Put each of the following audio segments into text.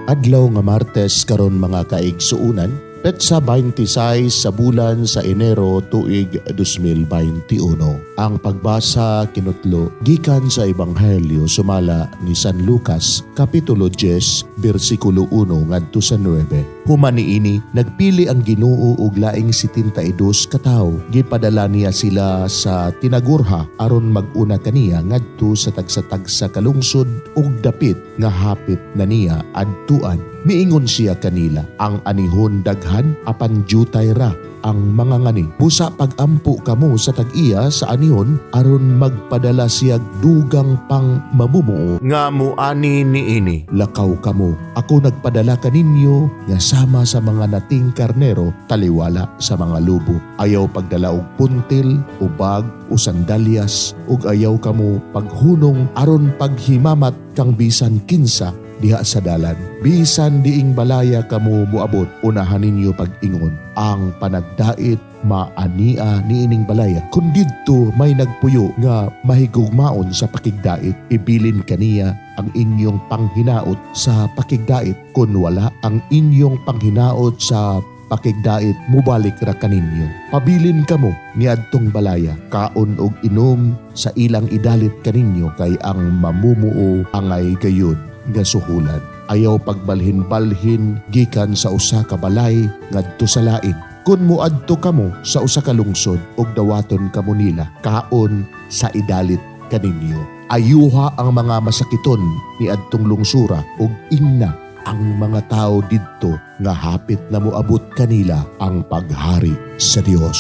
Adlaw nga Martes karon, mga kaigsuunan, petsa 26 sa bulan sa Enero, tuig 2021. Ang pagbasa kinutlo gikan sa Ebanghelyo sumala ni San Lucas, kapitulo 10, bersikulo 1 ngadto sa 9. Human niini, nagpili ang Ginoo og laing 72 ka tawo. Gipadala niya sila sa tinagurha aron mag-una kaniya ngadto sa tagsa-tagsa ka lungsod ug dapit nga hapit na niya adtuan. Miingon siya kanila, "Ang anihon daghan apan jutay ra ang mangangani. Busa pagampo kamo sa tag-iya sa anihon aron magpadala siya dugang pang mamumuo nga muani niini. Lakaw kamo. Ako nagpadala kaninyo nga sama sa mga nating karnero taliwala sa mga lobo. Ayaw pagdala og puntil o bag o sandalyas ug ayaw kamo paghunong aron paghimamat kang bisan kinsa diha sa dalan. Bisan diing balaya kamo muabot, unahan ninyo pag-ingon, 'Ang panagdait maania niining balaya.' Kung didto may nagpuyo nga mahigugmaon sa pakigdait, ibilin kaniya ang inyong panghinaot sa pakigdait. Kung wala ang inyong panghinaot sa pakigdait, mubalik ra kaninyo. Pabilin kamo niadtong balaya, kaon og inom sa ilang idalit kaninyo kay ang mamumuo angay gayud nga suhulan. Ayaw pagbalhin-balhin gikan sa usa ka balay ngadto sa lain. Kung muadto kamo sa usa ka lungsod ug dawaton kamo nila, kaon sa idalit kaninyo. Ayuha ang mga masakiton niadtong lungsura ug ingna ang mga tao didto nga hapit na moabot kanila ang paghari sa Dios."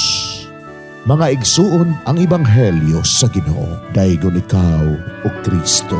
Mga igsuon, ang ebanghelyo sa Ginoo. Daygon ikaw, o Kristo.